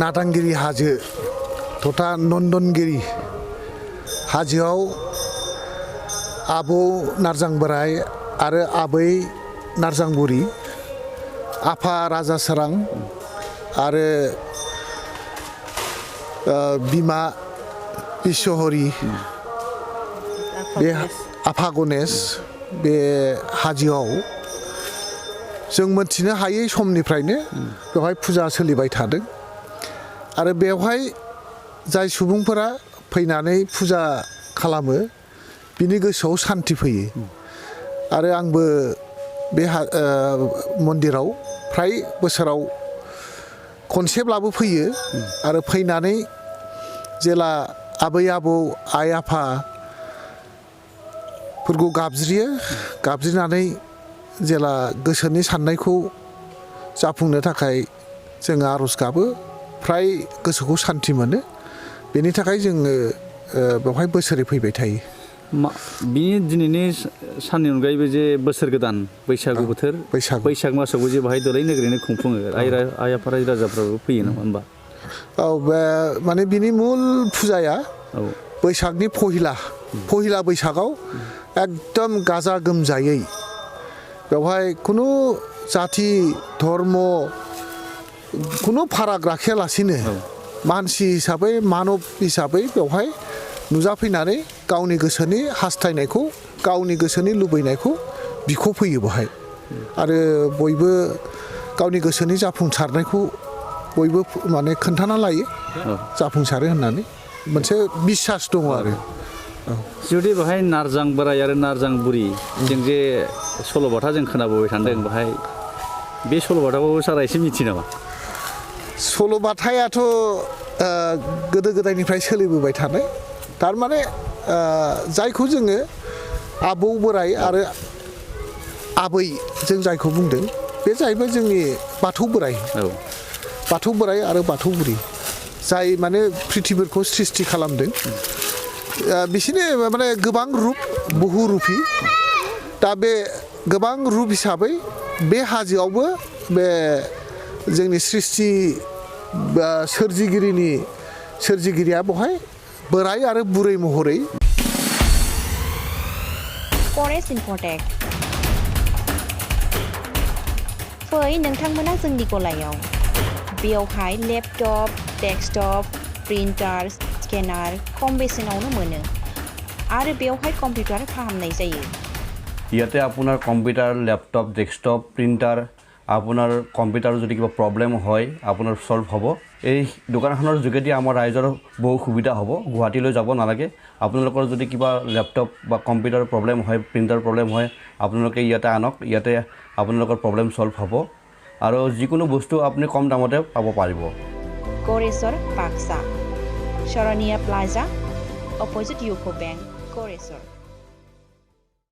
नादांगिरि हाजो तथा नन्दनगिरि हाजोआव आबौ नारजां बोराय आरो आबै नारजां बुरि आफा राजा सोरां आरो बिमा बिश्वहरि बे आफा गणेश बे हाजोआव जों मोनथिनो हायै समनिफ्रायनो बेवहाय फुजा सोलिबाय थादों आरो बेवहाय जाय सुबुंफोरा फैनानै फुजा खालामो बिनि गोसोआव सान्थि फैयो आरो आंबो बे मन्दिराव फ्राय बोसोराव खनसेब्लाबो फैयो आरो फैनानै जेला आबै आबौ आइ आफाफोरखौ गाबज्रिनानै जेला गोसोनि साननायखौ जाफुंनो थाखाय जोङो आर'ज गाबो फ्राय गोसोखौ सान्थि मोनो बेनि थाखाय जोङो बेवहाय बोसोरै फैबाय थायो बिनि दिनैनि साननि अनगायैबो जे बोसोर गोदान बैसागु बोथोर बैसाग मासावबो जे बाहाय दलै नोगोरैनो खुंफुङो आइ आफा रायजो राजाफ्राबो फैयो नामा होमबा औ बे माने बिनि मुल फुजाया बैसागनि पहिला बैसागाव एकदम गाजा गोमजायै बेवहाय खुनु जाथि धर्म खुनु फाराग लाखियालासिनो मानसि हिसाबै मानब हिसाबै बेवहाय नुजाफैनानै गावनि गोसोनि हास्थायनायखौ गावनि गोसोनि लुबैनायखौ बिख'फैयो बेवहाय आरो बयबो गावनि गोसोनि जाफुंसारनायखौ बयबो माने खोन्थाना लायो जाफुंसारो होननानै मोनसे बिसास दङ आरो जुदि बेहाय नारजां बोराय आरो नारजां बुरि जों जे सल'बाथा जों खोनाबोबाय थादों बेहाय बे सल'बाथाखौ सारा एसे मिथियो नामा सल'बाथायाथ' गोदो गोदायनिफ्राय सोलिबोबाय थानाय थारमाने जायखौ जोङो आबौ बोराय आरो आबै जों जायखौ बुंदों बे जाहैबाय जोंनि बाथौ बोराय आरो बाथौ बुरि जाय माने प्रिथिबिखौ सृष्टि खालामदों बिसोरनि माने गोबां रुप बहुरुपि दा बे गोबां रुप हिसाबै बे हाजोआवबो बे जोंनि सृष्टि सोरजिगिरिया बेवहाय बोराय आरो बुरै महरै फरेस्ट इनफटेक फै नोंथांमोना जोंनि गलायाव बेयावहाय लेपटप डेस्कटप प्रिन्टार स्केनार खम बेसेनावनो मोनो आरो बेयावहाय कम्पिउटार फाहामनाय जायो ইয়াতে আপোনাৰ কম্পিউটাৰ লেপটপ ডেস্কটপ প্ৰিণ্টাৰ আপোনাৰ কম্পিউটাৰ যদি কিবা প্ৰব্লেম হয় আপোনাৰ সলভ হ'ব এই দোকানখনৰ যোগেদি আমাৰ ৰাইজৰ বহু সুবিধা হ'ব গুৱাহাটীলৈ যাব নালাগে আপোনালোকৰ যদি কিবা লেপটপ বা কম্পিউটাৰ প্ৰব্লেম হয় প্ৰিণ্টাৰ প্ৰব্লেম হয় আপোনালোকে ইয়াতে আনক ইয়াতে আপোনালোকৰ প্ৰব্লেম সলভ হ'ব আৰু যিকোনো বস্তু আপুনি কম দামতে পাব পাৰিব গড়েশ্বৰ Baksa Saraniya plaza opposite UCO bank গড়েশ্বৰ